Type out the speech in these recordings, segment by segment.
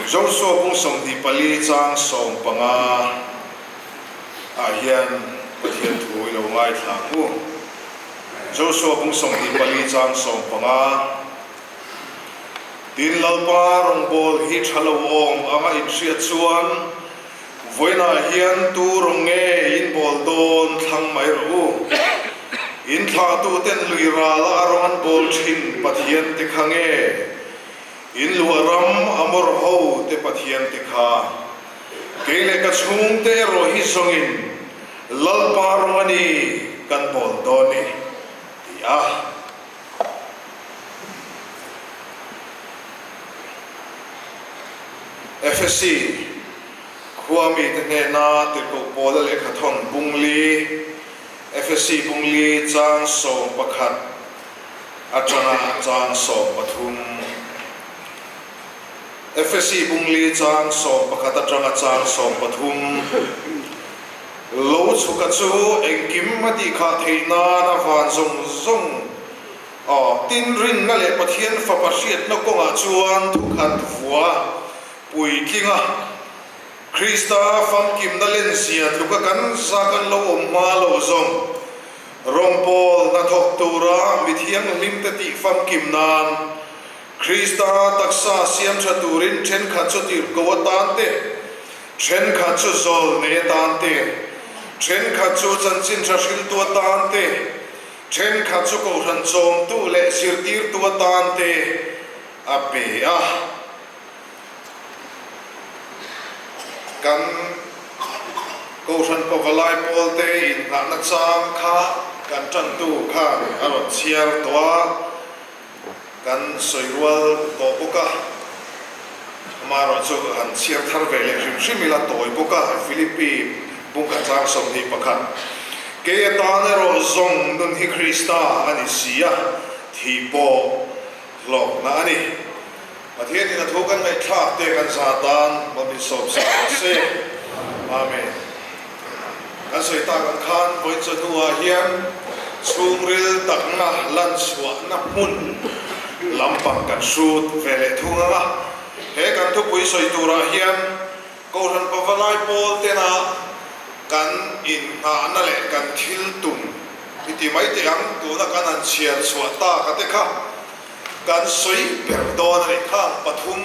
Joshua bung 24 chang 15 ah hian Pathian thu i lo ngaithla ang u. Joshua bung 24 chang 15. Tin, Lalpa rawngbâwl hi ṭha lo awm anga inhriat chuan vawiinah hian tu rawng nge in bâwl dâwn thlang mai rawh u. In thlahtuten lui râla a rawng an bâwl ṭhin Pathian te kha nge? In luah ram Amor ho te Pathian te kha? Kei leh ka chhûngte erawh hi zawngin Lalpa rawng a ni kan bâwl dâwn ni, ti a. Efesi khua mite hnena tirhkoh Paula lehkhathawn bungli, Efesi bungli chang 11 atanga chang 13. Efesi bungli chang 11 atanga chang 13. Lo chhuka chu engkim a tih khah theih nan a van zawng zawng a tin rinna leh Pathian Fapa hriatna kawngah chuan thukhat vua puitling a. Krista famkimna lenzia tluka kan za kan lo awm hma lo zawng rawngbawl hnathawk tura mi thianghlimte tih famkim nan Krista taksa siam tha turin thenkhat chu tirhko atan te, Thenkhat chu zawl nei atan te, thenkhat chu chanchin tha hriltu atan te, thenkhat chu kohhran chawmtu leh zirtirtu atan te a pe a. Kan kohhran pavalai pawlte inngahna chang kha kan tantu khan a rawn chhiar tawh a. Kan sawi rual tawh bawk a, amaherawhchu han chhiar thar ve leh hrim hrim ila tawi bawk a, Philippi bungkhat chang 21. Kei atan erawh zawng nun hi Krista a ni si a, thih pawh hlawkna a ni. Pathianin a thu kan ngaihthlak te kan za tan maw min sawm sak rawh se. Amen. Kan sawi tak ang khan vawi chawhnuah hian chhungril takna lan chhuahna hmun lampang kan hrut ve leh thung ang a. He kan thupui sawi turah hian Kohhran Pavalai pawl tena kan inngahna leh kan thil tum i ti mai teh ang, tuna kan han chhiar chhuah tak a te kha Kan sawi ber dawn a nih kha pathum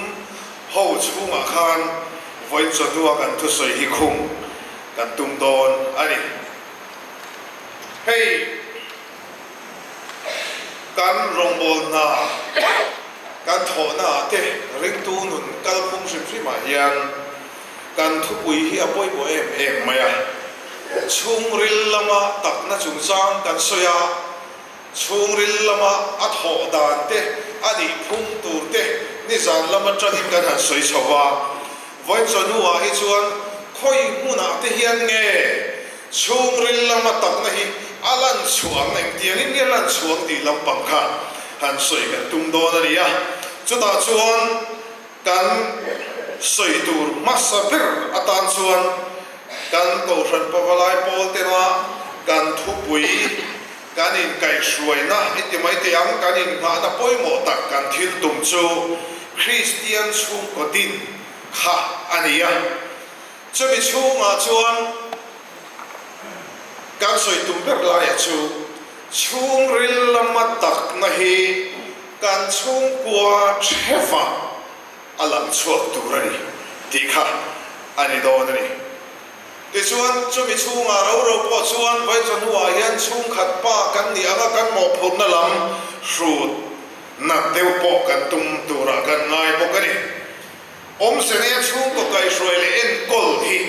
ho chhungah khan vawi chawhnua kan thusawi hi khung kan tum dawn a ni. Hei kan rawngbawl hna kan thawhna ah te ringtu nun kalphung hrim hrim ah hian kan thupui hi a pawimawh em em mai a. Chhungril lama takna chungchang kan sawi a. Chhungril lama a thawh dan te, a nih phung tur te nizan lam atangin kan han sawi chho va. Vawiin chawhnuah hi chuan khawi hmunah te hian nge chhungril lama takna hi a lan chhuah ang, engtiangin nge lan chhuah ang tih lampang kha han sawi kan tum dawn a ni a. Chutah chuan kan sawi tur hmasa ber atan chuan kan Kohhran Pavalai pawl tena kan thupui, Kan inkaihhruaina i ti mai teh ang, kan inngahna pawimawh tak kan thil tum chu Kristian chhungkaw din kha a ni a. Chumi chhungah chuan kan sawi tum ber laia chu chhungril lama takna hi kan chhungkua theva a lang chhuak tur a ni tih kha a ni dawn a ni. Tichuan, chumi chhungah ro ro pawh chuan Vawichaw hnuah hian chhungkhat pa kan nih anga kan mawhphurhna lam hrut nat deuh pawh kan tum turah kan ngai bawk a ni. Awmze nia chhungkaw kaihhruai leh enkawl hi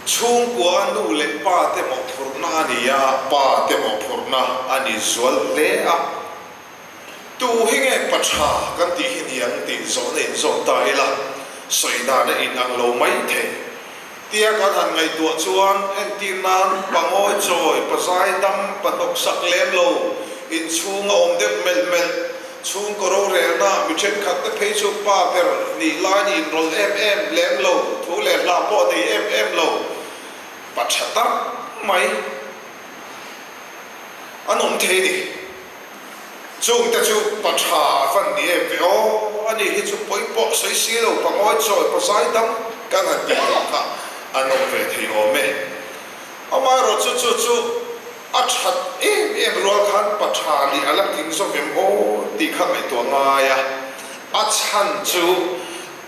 chhungkua nu leh pa te mawhphurhna a ni a, pa te mawhphurhna a ni zual hle a. Tu hi nge pa tha kan tih hi niang tih zawhna in zawt ta ila, sawi dan a in ang lo mai thei. Tia kan han ngaihtuah chuan entir nan pa ngawi chawi, pa zai dam, pa hnawk sak lem lo, inchhung a awm deuh melh melh, chhungkaw rorelna mi thenkhat te phei chu pa ber nih lai nih inrawlh em em lem lo, thu leh hla pawh nei em em lo, pa tha tak mai an awm thei a ni. Chungte chu pa tha van ni em ve aw? Ani hi chu pawi pawh sawi si lo, pa ngawi chawi, pa zai dam kan han tih theih kha an awm ve thei awm e. Amaherawhchu chu chu a that em em rual khan pa tha nih a la tling zawk em aw tih kha ngaihtuah ngai a. A chhan chu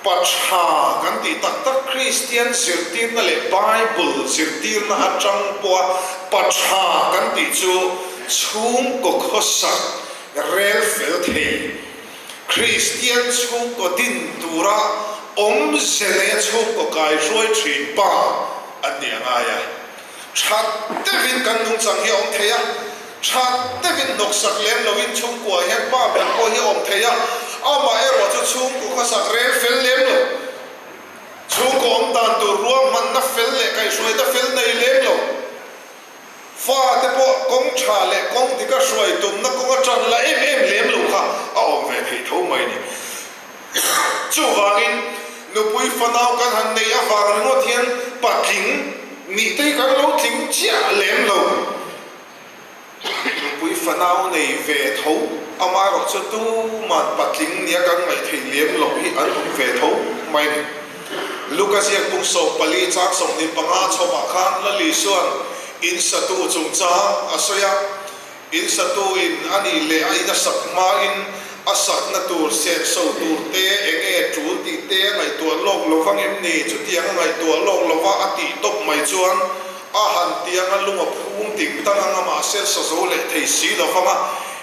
pa tha kan tih tak tak Kristian zirtirna leh Bible zirtirna atang pawha pa tha kan tih chu chhungkaw khawsak rel fel thei Kristian chhungkaw din tura awmze neia chhungkaw kaihruai thin pa an nih a ngai a. Tha deuhin kan nungchang hi a awm thei a, tha deuhin hnawksak lem loin chhungkua hian pa ber pawh hi a awm thei a, amaherawh chu chhungkaw khawsak rel fel lem lo, chhungkaw awm dan tur ruahmanna fel leh kaihhruaina fel nei lem lo. Fate pawh kawng tha leh kawng dika hruai tumna kawnga tan la em em lem lo kha a awm ve thei tho mai a ni. Chuvangin nupui fanau kan han neih avang ringawt hian patling nih te hi kan lo tling chiah lem lo. Nupui fanau nei ve tho amaherawh chu tuman patling nia kan ngaih theih lem loh hi an awm ve tho mai a ni. Luka ziak bung 14 chang 25 chhawmah khan Lali chuan in satu chungchang a sawi a, in satu in a nih leh a in a sak hmain a sakna tur senso tur te eng nge tul tih te a ngaihtuah lawk lo vang em ni? Chutiang a ngaihtuah lawk lo va a tih tawp mai chuan A han tiang a lung a phum ding tang anga mahse sa zo leh thei si lo vang a,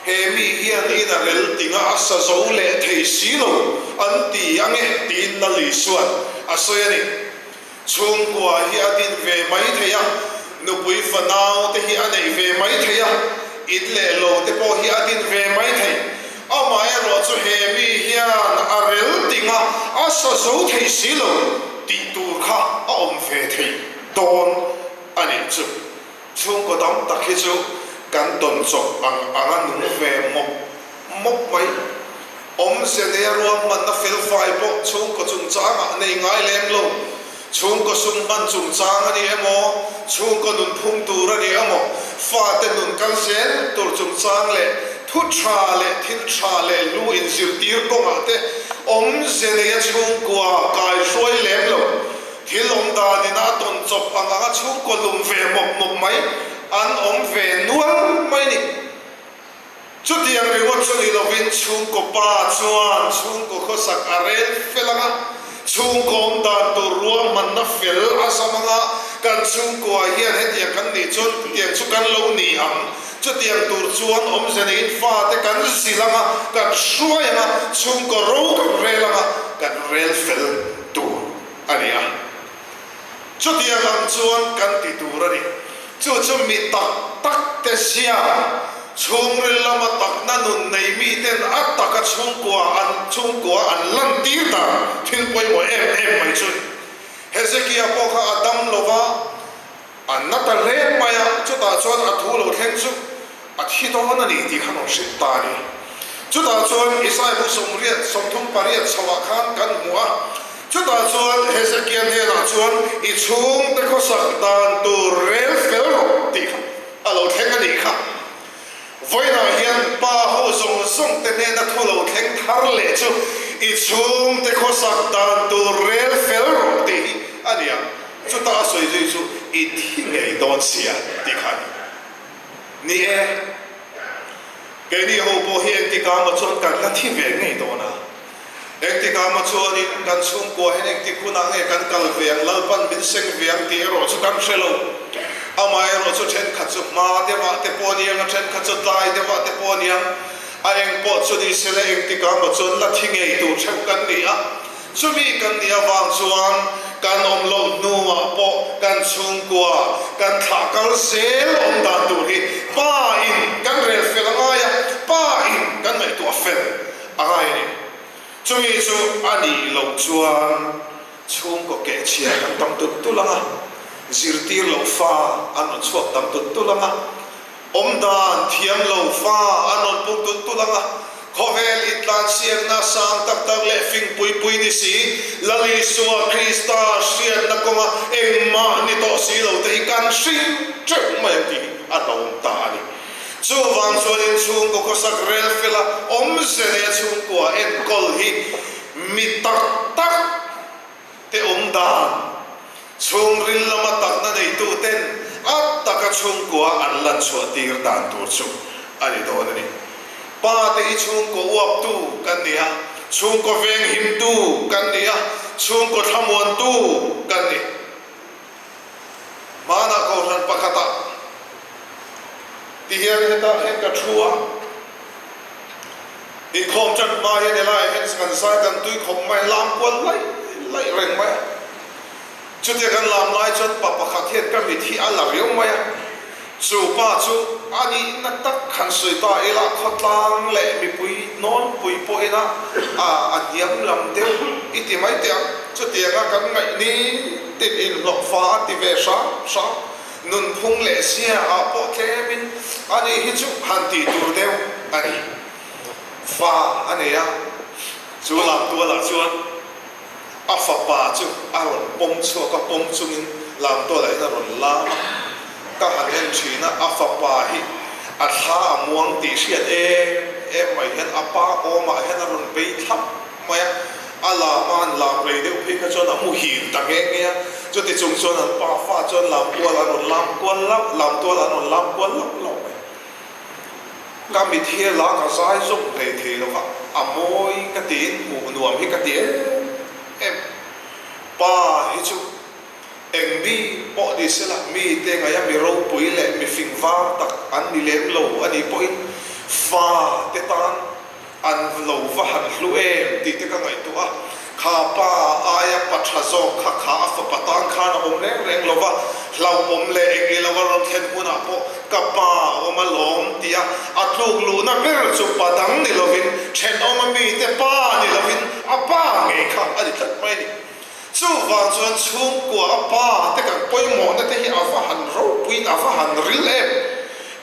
he mi hian in a rel ting a, a sa zo leh thei si lo an ti ang e tiin Nali chuan a sawi a ni. Chhungkua hi a din ve mai thei a, nupui fanau te hi a neih ve mai thei a, in leh lo te pawh hi a din ve mai thei. Amaherawh chu he mi hian a rel ting a, a sa zo thei si lo tih tur kha a awm ve thei. Dawn a nih chu. Chhungkaw dam tak hi chu kan tawn chawp ang ang a nung ve mawp mawp mai. Awmze neia ruahmanna felfai pawh chhungkaw chungchangah nei ngai lem lo. Chhungkaw sum hman chungchang a ni emaw, chhungkaw nunphung tur a ni emaw, fate nun kal zel tur chungchang leh thu tha leh thil tha leh hlu inzirtir kawngah te awmze neia chhungkua kaihruai lem lo. Thil awm danin a tawn chawp ang anga chhungkaw lum ve mawp mawp mai an awm ve nual mai ni. Chutiang ringawt chu ni lovin chhungkaw pa chuan chhungkaw khawsak a rel fel anga, chhungkaw awm dan tur ruahmanna fel a zam anga, kan chhungkua hian hetiang kan nih chuan chutiang chu kan lo ni ang, chutiang tur chuan awmze neiin fate kan zil anga, kan hruai anga, chhungkaw ro kan rel anga, kan rel fel tur. a ni a. Chutiang ang chuan kan ti tur a ni. Chu chu mi tak tak te zia, chhungril lama takna nun nei miten a taka chhungkua an chhungkua an lantir dan thil pawimawh em em mai chu ni. Hezekia pawh kha a dam lo va, a na ta hle mai a, chutah chuan a thu lo thleng chu a thi dawn a ni tih kha rawn hrilh ta a ni. Chutah chuan Isaiah bu 80, 38 chhoah khan kan hmu a, chutah chuan Hezekia hnenah chuan i chhungte khawsak dan tur rel fel rawh tih kha a lo thleng a nih kha. Vawiinah hian pa ho zawng zawng te hnena thu lo thleng thar leh chu i chhungte khawsak dan tur rel fel rawh tih hi a ni ang. Chutah a sawi zui chu i thi ngei dawn sia tih kha a ni. Ni e, keini ho pawh hi engtikah maw chuan kan la thi ve ngei dawn a. Engtikah maw chuanin kan chhungkua hian engtik hunah nge kan kal ve ang, Lalpan min seng ve ang tih erawh chu kan hre lo. Amaherawh chu thenkhat chu hma deuhah te pawh a ni ang a, thenkhat chu tlai deuhah te pawh a ni ang. A eng pawh chu ni sela engtikah maw chuan la thi ngei tur theuh kan ni a. Chumi kan nih avang chuan kan awm loh hnuah pawh kan chhungkua kan thlah kal zel awm dan tur hi pa in kan rel fel a ngai a, pa in kan ngaihtuah fel a ngai a ni. Chumi chu a nih loh chuan chhungkaw kehchhia kan tam tulh tulh ang a, zirtir loh fa an rawn chhuak tam tulh tulh ang a, Awm dan thiam lo fa an rawn puk tulh tulh ang a, khawvel intlansiakna sang tak tak leh fing pui pui ni si, Lal Isua Krista hriatna kawnga engmah ni tawh si lo te hi kan hring teuh mai ang tih hi a hlauhawm ta a ni. Chuvang chuanin chhungkaw khawsak rel fela awmze neia chhungkua enkawl hi mi tak tak te awm dan, chhungril lama takna neituten a taka chhungkua an lan chhuah tir dan tur chu a ni dawn a ni. Pa te hi chhungkaw uaptu kan ni a, chhungkaw venghimtu kan ni a, chhungkaw thlamuantu kan ni. Hmanah kohhran pakhatah ti hian hetah hian ka thu a, inkhawm tan hma hian helaiah hian kan zai kan tui khawp mai, lam kual laih laih reng mai a. Chutia kan lam lai chuan pa pakhat hian ka mit hi a la riau mai a, chu pa chu a nihna tak han sawi ta ila khawtlang leh mipui nawnpui pawhin a a hniam lam deuh i ti mai teh ang. Chutianga kan ngaih ni tin inhlawhfa a ti ve hram hram, nunphung leh zia ah pawh tlemin a nih hi chu han tih tur deuh a ni. Fa a nei a, chu lam tualah chuan. A fapa chu a rawn pawm chhuak a, pawm chungin lamtualah hian a rawn lam a, ka han en thin a, a fapa hi a thla a muang tih hriat em em mai hian a pa awmah hian a rawn bei thlap mai a, a lama an lam rei deuh phei kha chuan a muhil ta nghe nghe a, chuti chung chuan an pa fa chuan lamkual an rawn lam kual lauh, lamtual an rawn lam kual lauh lauh mai. Ka mit hi la ka zai zawk hlei thei lo va, a mawi ka tiin hmuh nuam hi ka ti em em. Pa hi chu eng mi pawh ni se la, mi te ngaia mi ropui leh mi fing var tak an ni lem lo a nih pawhin fa te tan An lo va han hlu em tih te ka ngaihtuah a, kha pa aia pa tha zawk kha kha a fapa tan khan a awm reng reng lo va, hlauhawm leh eng ilo a rawn thlen hunah pawh ka pa a awm a lawm tih a, a tluk luhna ber chu pa dang ni lovin thenawm a mite pa ni lovin a pa ngei kha a ni tlat mai a ni. Chuvang chuan chhungkua a pa te kan pawimawhna te hi a va han ropuiin a va han ril em?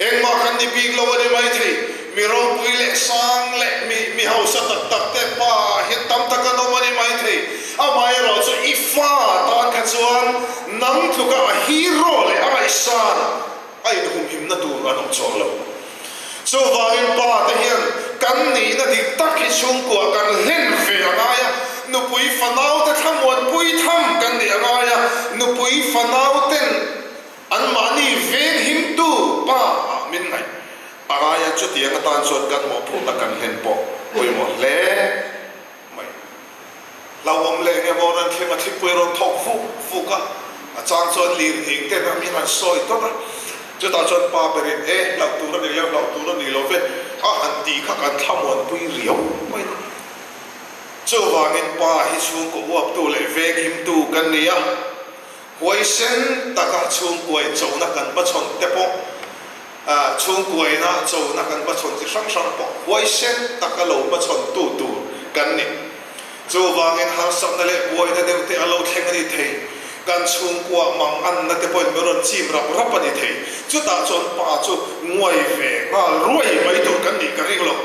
Engmah kan ni bik lo a ni maithei. Mi ropui leh sang leh mi mi hausa tak tak te pa ah hian tam tak an awm a ni maithei. Amaherawh chu i fa tan kha chuan nang tluka a hero leh a ngaihsan a inhumhimna tur an awm chuang lo. Chuvangin pa te hian kan nihna dik tak hi chhungkua kan hlen ve a ngai a, nupui fanau te thlamuanpui tham kan nih a ngai a, nupui fanau ten anmahni venghimtu pa ah min ngaih a ngai a, chutiang atan chuan kan mawhphurhna kan hlen pawh pawimawh hle mai. Hlauhawm leh nge maw rawn thleng a thlipui rawn thawk vuk vuk a, a chang chuan lirnghing ten a min han sawi tawt a, chutah chuan pa berin e hlauh tur a ni lo, hlauh tur a ni lo ve a han tih kha kan thlamuanpui riau mai a ni. Chuvangin pa hi chhungkaw uaptu leh venghimtu kan ni a, huaisen taka chhungkuai chona kan hmachhawn te pawh Chhungkuaina chona kan hmachhawn chi hrang hrang pawh huaisen taka lo hmachhawntu tur kan ni. Chuvangin harsatna leh buaina deuh te a lo thleng a ni thei. Kan chhungkua mang anna te pawhin min rawn chim rap rap a ni thei. Chutah chuan pa chu nguai ve nghal ruai mai tur kan nih ka ring lo.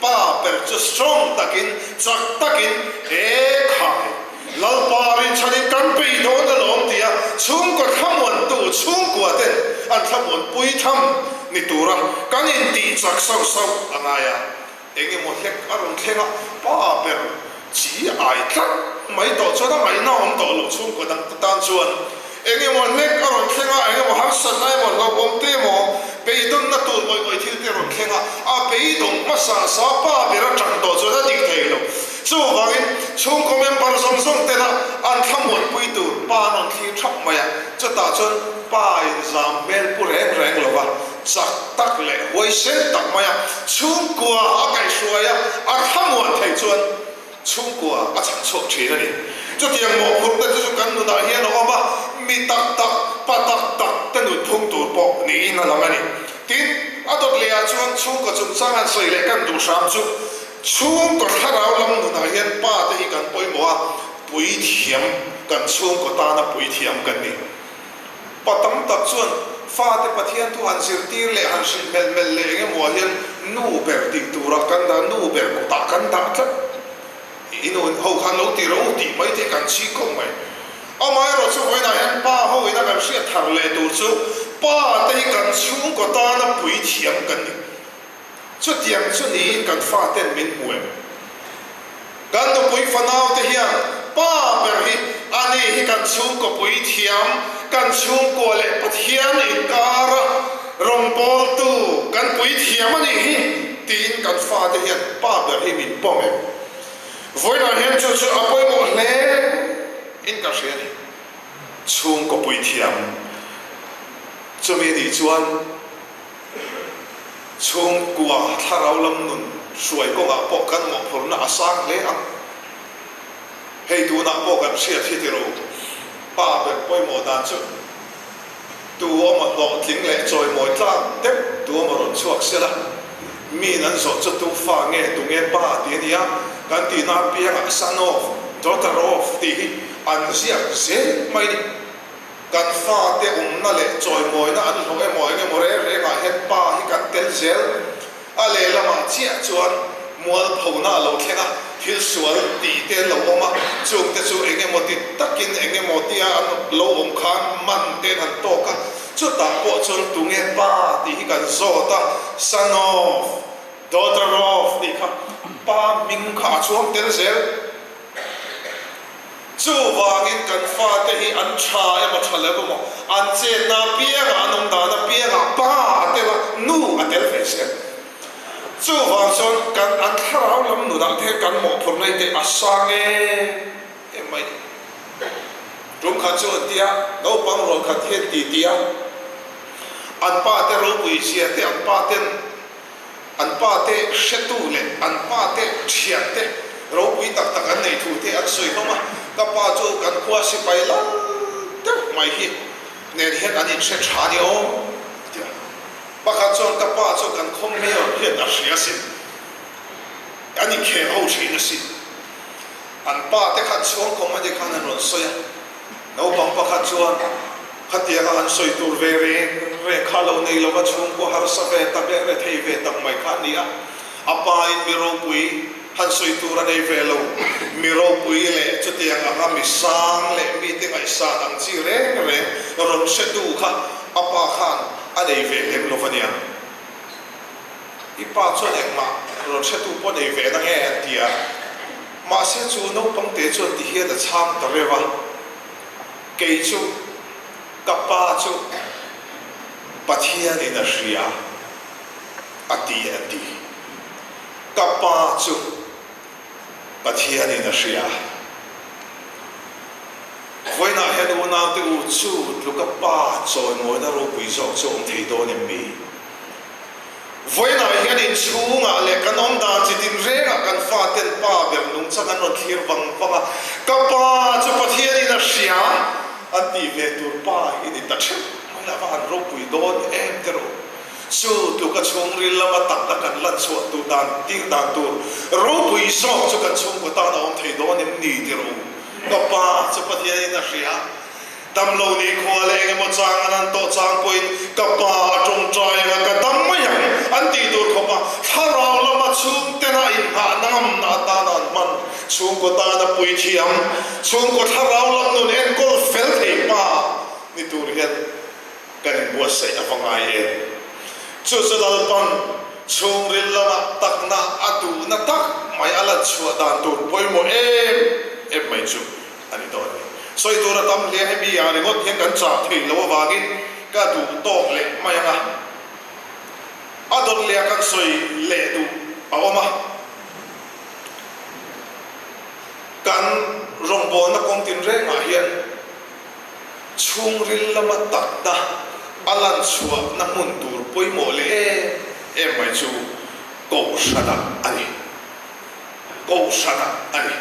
Pa ber chu strong takin, chak takin, E khai! Lalpa rinchhanin kan bei dawn alawm tia chhungkaw thlamuantu chhungkua ten an thlamuanpui tham ni tura kan intih chak sauh sauh a ngai a. Eng emaw hlek a rawn thleng a, pa ber chi ai tlat mai tawh chuan a ngaihna awm tawh lo chhungkaw dang te tan chuan eng emaw hlek a rawn thleng a, eng emaw harsatna emaw hlauhawm te emaw beidawnna tur ngawih ngawih thil te a rawn thleng a, a beidawng hmasa sa pa ber a tan tawh chuan a dik thei lo. Chuvangin, chhungkaw member zawng zawng tena an thlamuanpui tur pa an rawn thlir thap mai a, chutah chuan pa inzam hmel pu reng reng lova chak tak leh huaisen tak maia chhungkua a kaihhruai a, a thlamuan thei chuan chhungkua a chhan chhuak thin a ni. Chutiang mawhphurhna te chu kan nunah hian a awm a, mi tak tak, pa tak tak te nun phung tur pawh niin a lang a ni. Tin, a dawt lehah chuan chhungkaw chungchang an sawi leh kan duh hram chu, Chhungkaw thlarau lam nunah hian pa te hi kan pawimawh a, puithiam kan chhungkaw tana puithiam kan ni. Pa tam tak chuan fate Pathian thu han zirtir leh han hrilh melh melh leh eng emaw ah hian nu ber tih turah kan dah, nu ber kutah kan dah tlat. I nu ho khan lo ti rawh u tih mai te hi kan chhing khawp mai. Amaherawhchu vawiinah hian pa ho ina kan hriat thar leh tur chu. Pa te hi kan chhungkaw tana puithiam kan ni. Chutiang chu niin kan faten min hmu em? Kan nupui fanau te hian Pa ber hi a ni hi kan chhungkaw puithiam, kan chhungkua leh Pathian inkara rawngbawltu kan puithiam a nih hi tiin kan fate hian Pa ber hi min pawm em? Vawiinah hian chu chu a pawimawh hle in ka hria a ni. Chhungkaw puithiam chumi nih chuan Chhungkua thlarau lam nun hruai kawngah pawh kan mawhphurhna a sang hle ang. Hei tunah pawh kan hriat hi ti ru, pa ber pawimawh dan chu tu awma hlawhtling leh chawimawi tlak deuh tu awma rawn chhuak sela, miin an zawh chu tu fa nge tu nge pa ti a nia, kan tihna apiangah son of, daughter of tih hi an ziak zel mai a ni. Kan fate awmna leh chawimawina an hlawh emaw eng emaw reng rengah hian pa hi kan tel zel. A lehlamah chiah chuan mualphona a lo thleng a, thil sual tih te an lo awm a, chungte chu eng emaw ti takin eng emaw tia an lo awm khan man te an han tawk a, chutah pawh chuan tunge pa tih hi kan zawt a, son of, daughter of tih kha pa hming kha a chuang tel zel. Chuvangin kan fate hi an tha emaw tha lo emaw, an chetna apiangah, an awm dan apiangah pa a tel a, nu a tel ve zel. Chuvang chuan kan an thlarau lam nunah te hian kan mawhphurhna hi te a sang em em mai ni. Tum khat chu an ti a, naupang rual khat hian ti ti a, an pa te ropui zia te, an pa ten An pa te hretu leh an pa te thian te ropui tak tak an neih thu te an sawi hlawm a, ka pa chu kan khua sipai lal deuh mai hi nen hian an inhre tha a ni aw a ti a. Pakhat chuan ka pa chu kan khaw mayor hian a hria asin, an inkhel ho thin asin. An pa te khan chhuang khawm a ni khan an rawn sawi a. Naupang pakhat chuan khatianga han sawi tur ve reng reng kha lo nei lova chhungkua harsa ve tak leh rethei ve tak mai kha a ni a. A pain mi ropui han sawi tur a nei ve lo. Mi ropui leh chutiang anga mi sang leh mite ngaihsan ang chi reng reng rawn hretu kha a pa khan a nei ve lem lo va nia. I pa chuan engmah rawn hretu pawh nei ve na nge an ti a. Mahse chu naupang te chuan ti hian a chhang ta reuh a, Kei chu ka pa chu Pathianin a hria a ti an ti. Ka pa chu Pathianin a hria. Vawiinah hian unaute u chu tluka pa chawimawina ropui zawk chu a awm thei dawn em ni? Vawiinah hian inchhungah leh kan awm dan chi tin rengah kan faten pa ber nungchang an rawn thlir vang vang a, Ka pa chu Pathianin a hria an tih ve tur pa hi ni ta theuh mai la, va han ropui dawn em te rawh. Chu tluka chhungril lama takna kan lan chhuah tur dan tir dan tur ropui zawk chu kan chhungkaw tan a awm thei dawn em ni ti rawh u. Ka pa chu Pathianin a hria. Damlo ni khua leh engemaw chang an han tawh chang pawhin ka pa a tawngtai anga ka dam mai ang an tih tur khawpa thlarau lama chhungtena inngahna ngamna atana an hman chhungkaw tana puithiam, chhungkaw thlarau lam nun enkawl fel thei pa ni tur hian kan inbuatsaih a va ngai em. Chu chu Lalpan chhungril lama takna a duhna tak mai a lan chhuah dan tur pawimawh em em mai chu a ni dawn a ni. Sawi tur a tam hle a, hemi ah ringawt hian kan chah thei lo avangin ka duh tawk leh mai ang a, a dawt leh a kan sawi leh duh a awm a. Kan rawngbawlna kawng tinrengah hian chhungril lama takna a lan chhuahna hmun tur pawimawh leh em em mai chu Kohhranah a ni. Kohhranah a ni.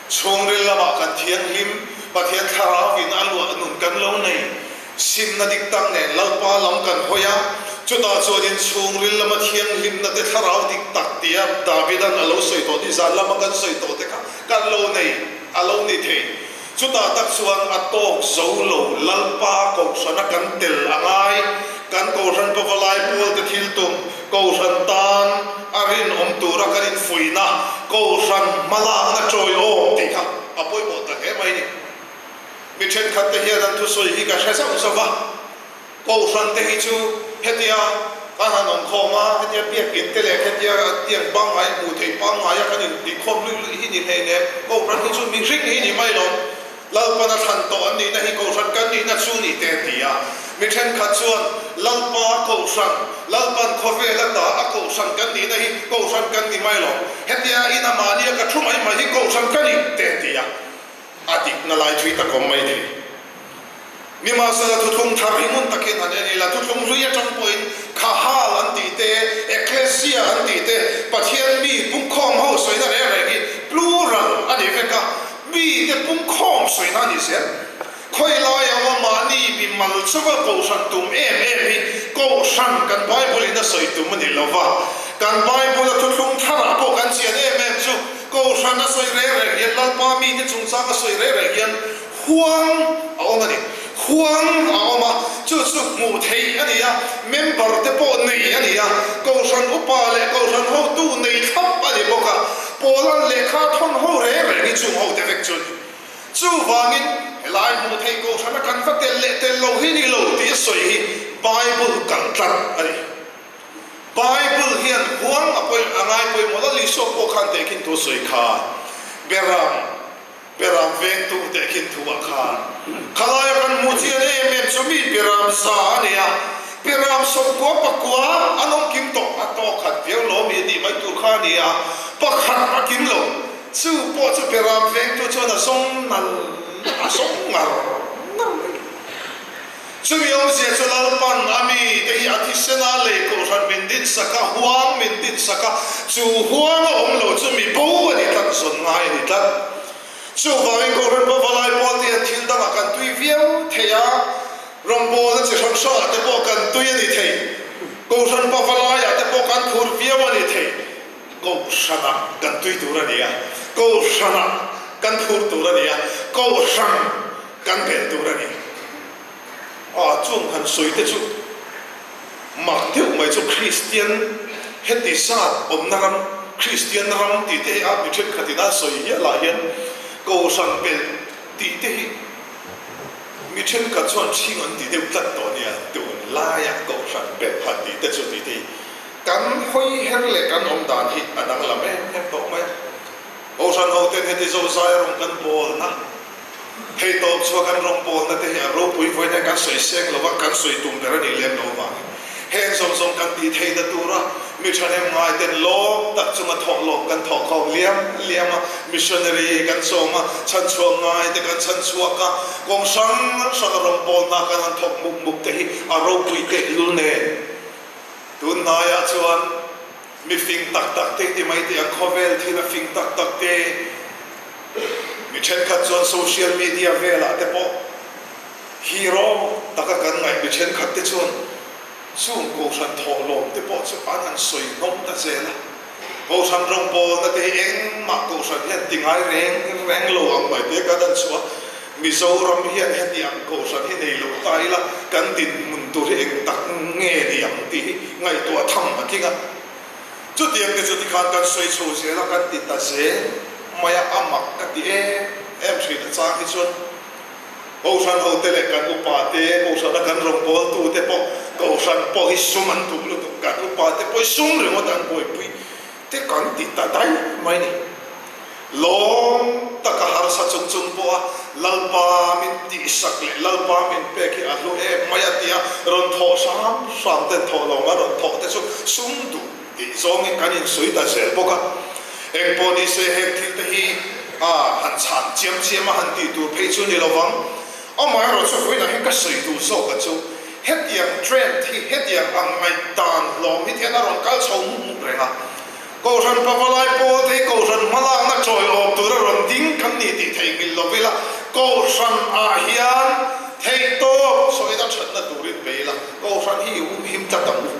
Chhungril lamah kan thianghlim, Pathian Thlarauin a luah nun kan lo nei. Simna dik tak nen Lalpa lam kan hawi a, chutah chuanin chhungril lama thianghlimna te Thlarau dik tak tia Davida'n a lo sawi tawh tih zan lama kan sawi tawh te kha kan lo nei, a lo ni thei. Chutah tak chuan a tawk zo lo, Lalpa Kohhrana kan tel a ngai. Kan Kohhran Pavalai Pawlte thil tum, Kohhran tan a rinawm tura kan infuihna, Kohhran hmalakna tawiawm tih kha a pawimawh ta hle mai ni. Mi thenkhat te hian an thusawi hi ka hre zauh zauh va. Kohhran te hi chu hetia kan han awm khawm a, hetia biakin te leh hetia tiang pangngai hmuh theih pangngaia kan intihkhawm luih luih hi ni hleinem. Kohhran hi chu mihring hi ni mai lo. Lalpan a thlan tawh an nihna hi Kohhran kan nihna chu ni te a ti a. Mi thenkhat chuan Lalpa Kohhran, Lalpan khawvel ata a Kohhran kan nihna hi Kohhran kan ni mai lo. Hetia ina mahnia ka thu mai mai hi Kohhran ka ni te a ti a. A dikna lai thui tak awm mai thei. Nimahsela thuthlung thar hi ngun takin han en ila, thuthlung hlui atang pawhin Khahal an tih te, Ekklesia an tih te, Pathian mi pungkhawm ho sawina reng reng hi plural a ni vek a, mite pungkhawm sawina a ni zel. Khawi laia aw mahni mi mal chauha kohhran tum em em hi kohhran kan Bible in a sawi tum a ni lo va, kan Bible a thuthlung tharah pawh kan chian em em chu kohhran a sawi reng reng hian Lalpa mite chungchang a sawi reng reng hian Huang a awm a ni. Huang a awm a, chu chu hmuh theih a ni a, member te pawh nei a ni a, Kohhran upa leh Kohhran hotu nei thlap a ni bawk a, Pawlan lehkha thawn ho reng reng hi chung hote vek chu a ni. Chuvangin, helai hmuh theih Kohhrana kan va tel leh tel lo hi ni lo tih a sawi hi Bible kal tlat a ni. Bible hian huang a pawi a ngai pawimawh la, Isua pawh khan tehkhin thu a sawi kha, Beram, Beram vengtu tehkhin thuah khan khalaia kan hmuh chian em em chu mi beram za a ni a, beram 90 pakua an awm kim tawh a tawk khat viau lo mi tih mai tur kha a ni a, pakhat a kim lo. Chu pawh chu beram vengtu chuan a zawng nal a zawng ngar ngar mai. Chumi awmzia chu Lalpan a mite hi a thisen a lei kohhran min dinsak a, huang min dinsak a, chu huang a awm lo chu mi bo a ni tlat, zawn ngai a ni tlat. Chuvangin kohhran pavalai pawl te hian thil dangah kan tui viau thei a, rawngbawlna chi hrang hrangah te pawh kan tui a ni thei, kohhran pavalaiah te pawh kan phur viau a ni thei, kohhranah kan tui tur a ni a, kohhranah kan phur tur a ni a, kohhran kan bel tur a ni. A chung han sawi te chu mak deuh mai chu Kristian heti zat awmna ram, Kristian ram tih te hi a mi thenkhatin a sawi hial ah hian Kohhran belh tih te hi mi thenkhat chuan ṭhing an ti deuh tlat tawh nia, tun laiah Kohhran belh han tih te chu tih te hi kan hawi her leh kan awm dan hi a danglam em em tawh mai a. Kohhran ho ten heti zozai a rawn kan bawlna. Hei tawp chhuah kan rawngbawlna te hi a ropui vawiin kan sawi seng lo va, kan sawi tum ber a nih lem lo vangin heng zawng zawng kan tih theihna tura mi thahnem ngai ten lawm tak chunga thawh lawm kan thawh khawm liam liam a, missionary kan sawm a, chhanchhuak ngai te kan chhanchhuak a, kawng hrang hrang a rawngbawlna kan han thawk mup mup te hi a ropui tehlul nen tunhnaiah chuan Mi fing tak tak te ti mai teh ang, khawvel thil a fing tak tak te, mi thenkhat chuan social media velah te pawh hero taka kan ngaih mi thenkhat te chuan chung kohhran thawhlawm te pawh chu an han sawi hnawm ta zel a. Kohhran rawngbawlna te hi engmah kohhran hian ti ngai reng reng lo ang mai te kan han chhuah a. Mizoram hian heti ang kohhran hi nei lo ta ila kan dinhmun tur hi eng tak nge ni ang tih hi ngaihtuah tham a tling a. Chutiang te chu tikhan kan sawi chho zel a, kan ti ta zel mai a, a mak ka ti em em thin a chang hi chuan kohhran hote leh kan upa te, kohhrana kan rawngbawltu te pawh kohhran pawh hi sum an duh lutuk, kan upa te pawh hi sum ringawt an buaipui te kan ti ta daih mai a ni. Lawm taka harsa chung chung pawha Lalpa min tihsak leh Lalpa min pek hi a hlu em mai a tia rawn thawh hram hram ten thawh lawng a rawn thawh te chu sum duh tih zawngin kan insawi ta zel bawk a. Engpawh ni se heng thil te hi a han chhan chiam chiam a han tih tur phei chu ni lovang. Amaherawh chu vawiinah hian ka sawi duh zawk a chu hetiang trend hi hetiang ang ngaihdan hlawm hi thian a rawn kal chho mup mup reng a. Kohhran pavalai pawl te hi Kohhran hmalakna chawiawm tura rawn ding kan ni tih theihnghilh lo ila, Kohhran ah hian theihtawp sawina thatna turin pe ila, Kohhran hi i humhim tlat ang u,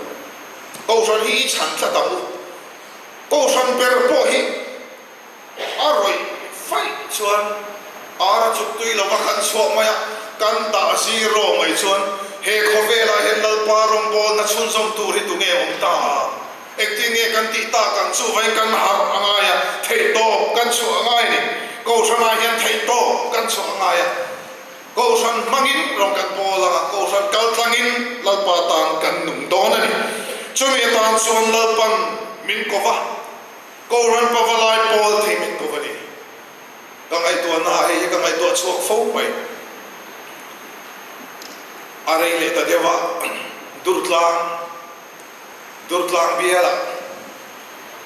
Kohhran hi i chhan tlat ang u, Kohhran ber pawh hi a rawih faih chuan ar a chuk tui lova kan chhuah mai a, kan dah zero mai chuan he khawvelah hian Lalpa rawngbawlna chhunzawm tur hi tunge awm ta? Engtin nge kan tih tak ang chu vawiin kan harh a ngai a, theihtawp kan chhuah a ngai a ni. Kohhranah hian theihtawp kan chhuah a ngai a. Kohhran hmangin rawng kan pawl a, Kohhran kal tlangin Lalpa tan kan nung dawn a ni. Chumi atan chuan Lalpan min ko va, Kohhran pavalai pawl thei min ko va ni. Ka ngaihtuahna ah hei hi ka ngaihtuah chhuak fo mai. A rei leh ta deuh a, Durtlang, Durtlang bialah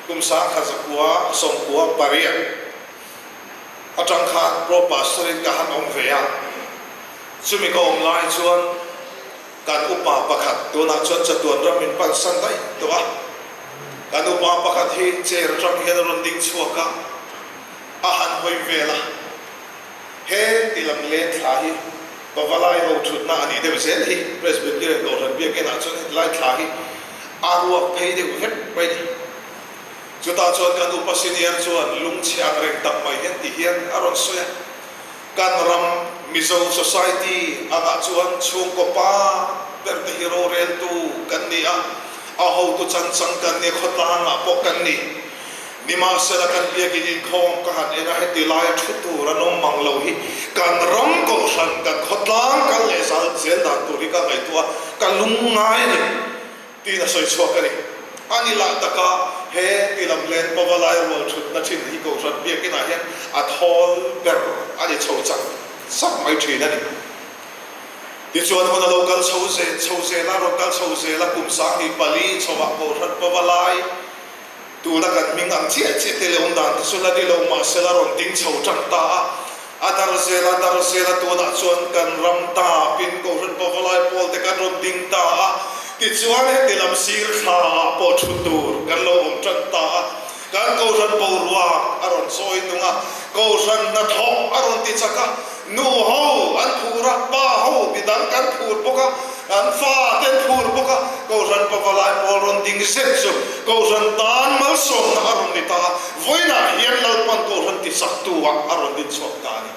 kum 1998 atang khan Pro Pastor in ka han awm ve a, chumi ka awm lai chuan kan upa pakhat tunah chuan chatuan ram min pansan daih tawh a, kan upa pakhat hi chair atang hian a rawn ding chhuak a, a han hawi vel a, he ti lam len thla hi Pavalai ho thutna a nih deuh zel hi, Presbyterian Kohhran biakinah chuan hetilai thla hi a ruak phei deuh vek mai ni. Chutah chuan kan upa senior chuan lungchhe ang reng tak mai hian ti hian a rawn sawi a, Kan ram Mizo society angah chuan chhungkaw pa ber te hi roreltu kan ni a, a hotu chanchang kan ni, khawtlangah pawh kan ni. Nimahsela kan biakin inkhawm ka han en a, heti laia thu tur an awm mang lo hi kan ram kohhran, kan khawtlang kal leh zal zel dan tur hi ka ngaihtuah a, ka lung ngai a ni tiin a sawi chhuak a ni. A ni lah taka he tilam len pavalai rual thutna thin hi kohhran biakinah hian a thawl ber a ni chho chak chak mai thin a ni. Tichuan hun a lo kal chho zel chho zel a, rawn kal chho zel a, kum 24 chhovah kohhran pavalai, Tuna kan hming ang chiah chiah te leh awm dan te chu la ni lo mahsela rawn ding chho tan ta a, a dar zel a dar zel a tunah chuan kan ram tapin Kohhran Pavalai pawl te kan rawn ding ta a, tichuan heti lam sir thla ah pawh thu tur kan lo awm tan ta a, kan Kohhran boruak a rawn chawi nung a, Kohhran hnathawk a rawn ti chak a, Nu ho an phur a, pa ho midang kan phur bawk a, an fa te an phur bawk a, Kohhran pavalai pawl rawn ding zet chu Kohhran tan malsawmna a rawn ni ta a, vawiinah hian Lalpan Kohhran tichaktu ah a rawn din chhuak ta a ni.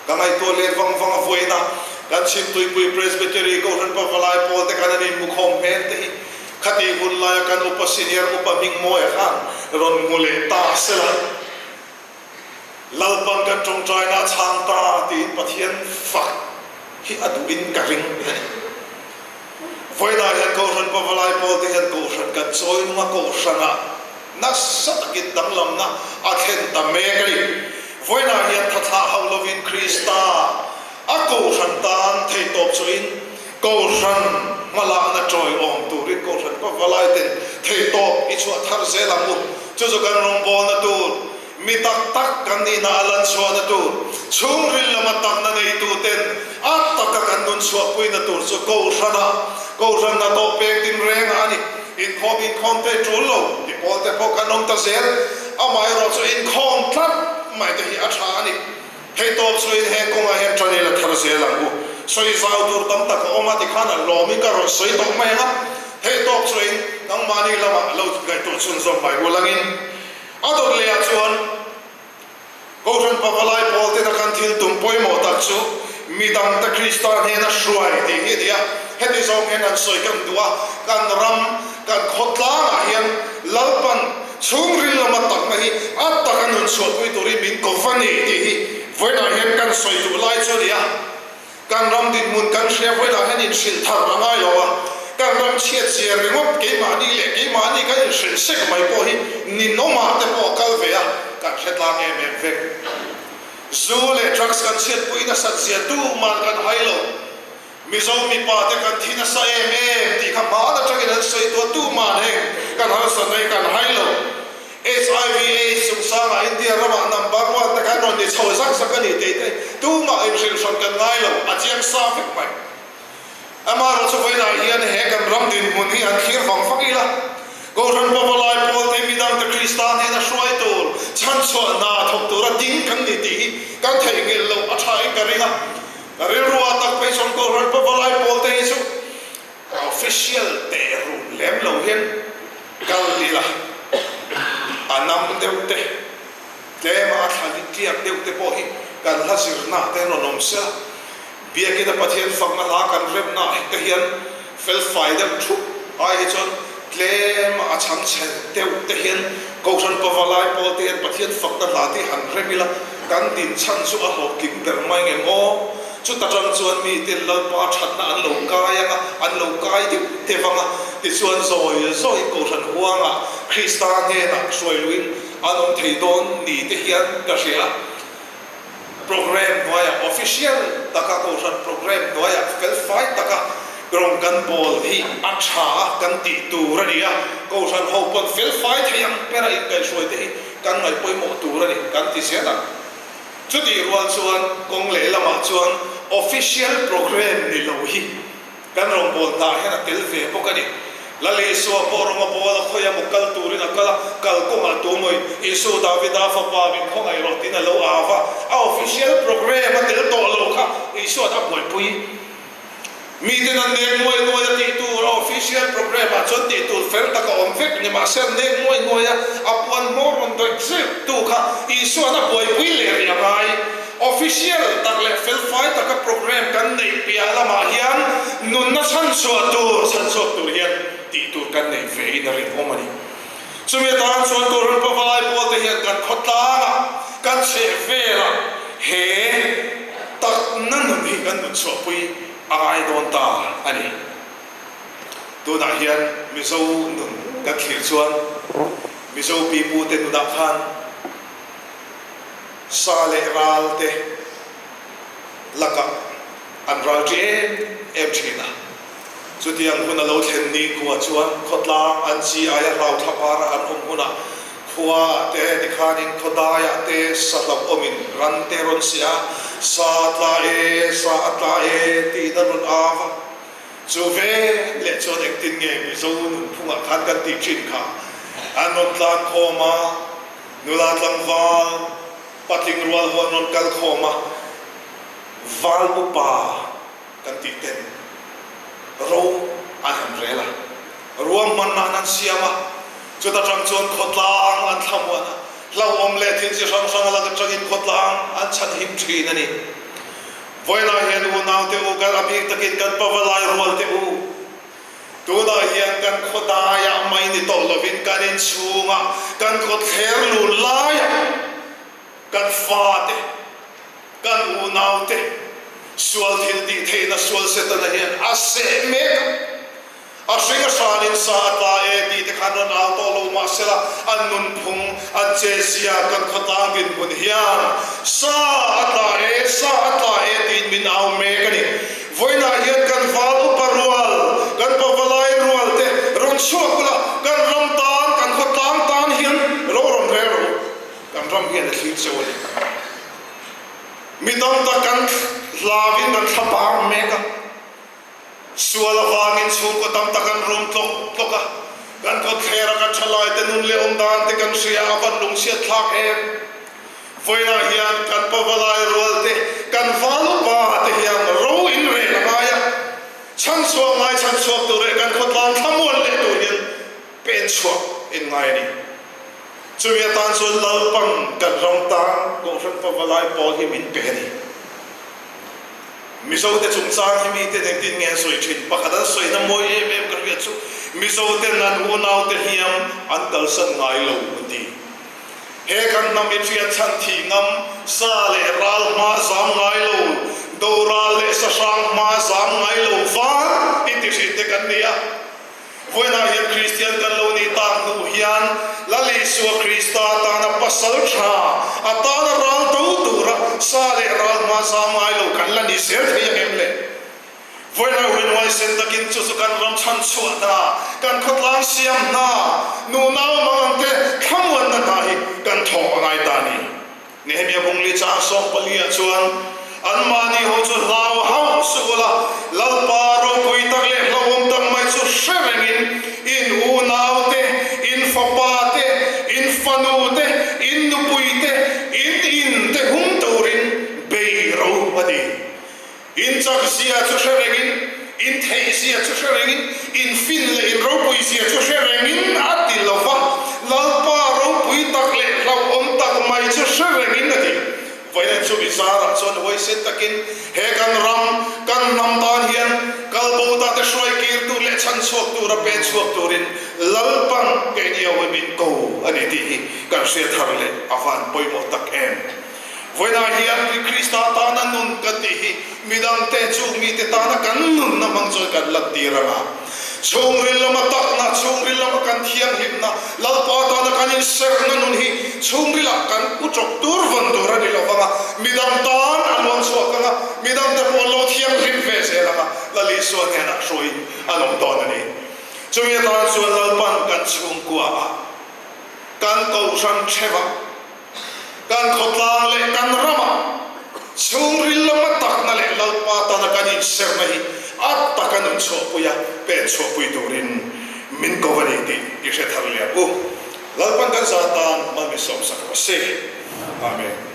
Ka ngaihtuah let vang vang a, vawiinah kan Chhimtuipui Presbytery Kohhran pavalai pawl te khan an inmukhawm hmel te hi khatih hun laia kan upa senior upa Hmingmawia khan rawn hmu leh ta sela. Lalpan kan tawngtaina a chhang ta tiin Pathian fak hi a duhin ka ring a ni. Vawiinah hian Kohhran Pavalai pawl te hian Kohhran kan chawi nung a, Kohhranah nasa takin danglamna a thlen ta mek a ni. Vawiinah hian thathlah hauh lovin Krista a Kohhran tan theihtawp chawhin Kohhran hmalakna tawiawm turin Kohhran Pavalai ten theihtawp i chhuah thar zel ang u. Chu chu kan rawngbawlna tur, mi tak tak kan nihna a lan chhuahna tur, chhungril lama takna neitu ten a taka kan nun chhuahpuina tur chu Kohhranah, Kohhran hnathawh peng tinreng a ni. Inkhawm inkhawm te tul lo ti pawl te pawh kan awm ta zel. Amaherawhchu inkhawm tlat mai te hi a tha a ni. Hei tawp chuin heng kawngah hian tan ila thar zel ang u. Sawi zau tur tam tak a awm a tikhan a lawmin ka rawn sawi tawh mai ang a. Hei tawp chuin nangmahni lamah lo ngaihtuah chhunzawm mai ulangin a dawt leh ah chuan Kohhran Pavalai pawl tena kan thil tum pawimawh tak chu midangte Krista hnena hruai tih hi a ni a. Heti zawng hian an sawi kan duh a, kan ram, kan khawtlangah hian Lalpan Chhungril lama takna hi a taka nun chhuahpui turin min ko va ni tih hi vawiinah hian kan sawi duh lai chu a ni a. Kan ram dinhmun kan hria vawiinah hian inhrilh thar a ngai lo a, kan ram chhiat zia ringawt keimahni leh keimahni kan inhrilh sek mai pawh hi ninawmah te pawh a kal ve a, kan hre tlang em em vek. Zu leh drugs kan chhiatpui nasat zia tuman kan hai lo. Mizo mipa te kan thi nasa em em tih kha hmaan atangin an sawi tuah tuman heng kan harsatna hi kan hai lo. HIV AIDS chungchangah India ramah number one te khan rawn ni chho zak zak a ni tih te tumah inhrilhhrawn kan ngai lo, a chiang sa vek mai. Amaherawhchu vawiinah hian he kan ram dinhmun hi han thlir vang vang ila, Kohhran pavalai pawl te midangte Krista hnena hruai tur, chhanchhuah hna thawk tura ding kan ni tih hi kan theihnghilh loh a thain ka ring a. Ka rilru ah tak phei chuan Kohhran pavalai pawl te hi chu official teh ruh lem lo hian kal ila, a nam deuh te, tlema a thla tliak deuh te pawh hi kan hla zirna te an rawn awm sia. Biakina Pathian fakna hla kan remna ah te hian felfai deuh thup ai hi chuan tlema a chhang chhe deuh te hian Kohhran pavalai pawl te hian Pathian fakna hla te hi han rem ila, Kan din chhan chu a hlawhtling ber mai ngem aw? Chuta tang chuan miten Lalpa thatna an lo kai ang a, an lo kai deuh deuh ang a, tichuan zawi zawi Kohhran huangah Krista hnenah hruai luin an awm thei dawn ni te hian ka hria a. Programme hnuaiah official taka Kohhran programme hnuaiah felfai taka rawng kan bawl hi a tha a kan tih tur a ni a, Kohhran ho pawn felfai thei ang bera inkaihhruai te hi kan ngaih pawimawh tur a ni kan ti zel ang. Chutih rual chuan kawng lehlamah chuan official programme ni lo hi kan rawngbâwl hnah hian a tel ve bawk a ni. Lal Isua pawh rawng a bâwl a, khawi emaw kal turin a kal a, kal kawngah tumawi Isu Davida fapa min khawngaih rawh tiin a lo au a, a official programme a tel tawh lo kha Isua'n a buaipui. Miten an nek nuai nuai a tih tur a official programme ah chuan tih tur fel tak a awm vek ni mahse an nek nuai nuai a, a puan hmawr rawn dawih zeuh tu kha Isua'n a buaipui leh rih a ngai. Official tak leh felfai taka programme kan neih piah lamah hian nunna chhanchhuah tur chhanchhuak tur hian tih tur kan nei ve in a rinawm a ni. Chumi atan chuan Kohhran Pavalai pawl te hian kan khawtlangah, kan chhehvelah he takna nun hi kan nun chhuahpui a ngai dawn ta a ni. Tunah hian Mizo nun kan thlir chuan Mizo pipute nunah khan sa leh ral te lakah an ral ṭi em em ṭhin a. Chutiang hun a lo thlen ni khua chuan khawtlang an chi aia hlau thlapara an awm hunah khua te tikhanin khawdaiah te sa hlauh awmin ran te rawn si a, sa a tla e, sa a tla e tiin a rawn au a. Chu ve leh chuan engtin nge Mizo nunphungah khan kan tih thin kha an rawn tlan khawm a, nula tlangval patling rual ho an rawn kal khawm a, val upa, Kan tih ten ro an han rel a, ruahman nan an siam a, chuta tang chuan khawtlang an thlamuan a, hlauhawm leh thil chi hrang hrang lak atangin khawtlang an chhan him thin a ni. Vawiinah hian unaute u kan a bik takin kan pavalai rual te u, tunah hian kan khawdaiah mai ni tawh lovin kan inchhungah kan khawthler lun laiah kan fate, Kan unaute sual thil tih theihna sual Setana hian a seh mek a, a hring a hranin sa a tla e tih te khan rawn au tawh lo mahsela an nunphung, an chezia kan khawtlang dinhmun hian sa a tla e, sa a tla e tiin min au mek a ni. Vawiinah hian kan val upa rual, kan pavalai rual te rawn chhuak ula, kan ram tan, kan khawtlang tan hian ro rawn rel rawh u. Kan ram hian a thlir cheu a ni. Mi tam tak kan hlauin kan thla par mek a, sual avangin chhungkaw tam tak an rum tlawk tlawk a, kan kawtthler a kan thalai te nun leh awm dan te kan hria a van lungchhiat thlak em. Vawiinah hian kan pavalai rual te, kan val upa te hian ro in rel a ngai a, chhanchhuah ngai chhanchhuak tur leh kan khawtlang thlamuan leh tur hian pen chhuah in ngai a ni. Chumi atan chuan Lalpan kan ram tan Kohhran Pavalai pawl hi min pe a ni. Mizote chungchang hi miten engtin nge an sawi thin? Pakhat an sawina mawi em em ka hriat chu Mizoten an unaute hliam an kalsan ngai lo an ti. He kan hnam i thian chhan thih ngam, sa leh ral hma zam ngai lo, doral leh sahrang hma zam ngai lo van i ti thin te kan ni a. Vawiinah hian Kristian kan lo nih tak hnu hian Lal Isua Krista tana pasal tha, a tana ral do tura sa leh ral hma zam ngai lo kan la ni zel thei ang em le? Vawiinah huinuaisen takin chu chu kan ram chhan chhuah hna, kan khawtlang siam hna, nunau mangangte thlamuanna hna hi kan thawk a ngai ta a ni. Nehemia bungli chang 14 ah chuan, Anmahni ho chu hlau hauh suh ula, Lalpa ropui tak leh hlauhawm tak mai chu hre rengin in unau te, in fapa te, in fanu te, in nupui te, in in te hum turin bei ro a ti. In chak zia chu hre rengin, in theih zia chu hre rengin, in fin leh in ropui zia chu hre rengin a ti lo va, Lalpa ropui tak leh hlauhawm tak mai chu hre rengin a ti. Vawiin chu mi zarah chuan huaisen takin he kan ram, kan hnam tan hian kalbo tate hruai kir tur leh chhan chhuak tura pen chhuak turin Lalpan keini ho hi min ko a ni tih hi kan hriat thar leh a van pawimawh tak em. Vawiinah hian Krista tana nun kan tih hi. Midangte chung mite tana kan nunna hmang chuan kan lantir ang a. Chhungril lama takna, chhungril lama kan thianghlimna, Lalpa tana kan inserhna nun hi chhungrilah kan pu chawp tur vawn tur a ni lo vang a, midang tan a luang chhuak ang a, midangte pawh an lo thianghlim ve zel ang a, Lal Isua hnenah hruaiin an awm dawn a ni. Chumi atan chuan Lalpan kan chhungkua a, kan kohhran theuh a, Kan khawtlang leh kan ramah chhungril lama takna leh Lalpa tana kan inserhna hi a taka nun chhuahpui a, pen chhuahpui turin min ko a ni tih i hre thar leh ang u. Lalpan kan zah tan mal min sawmsak rawh se. Amen.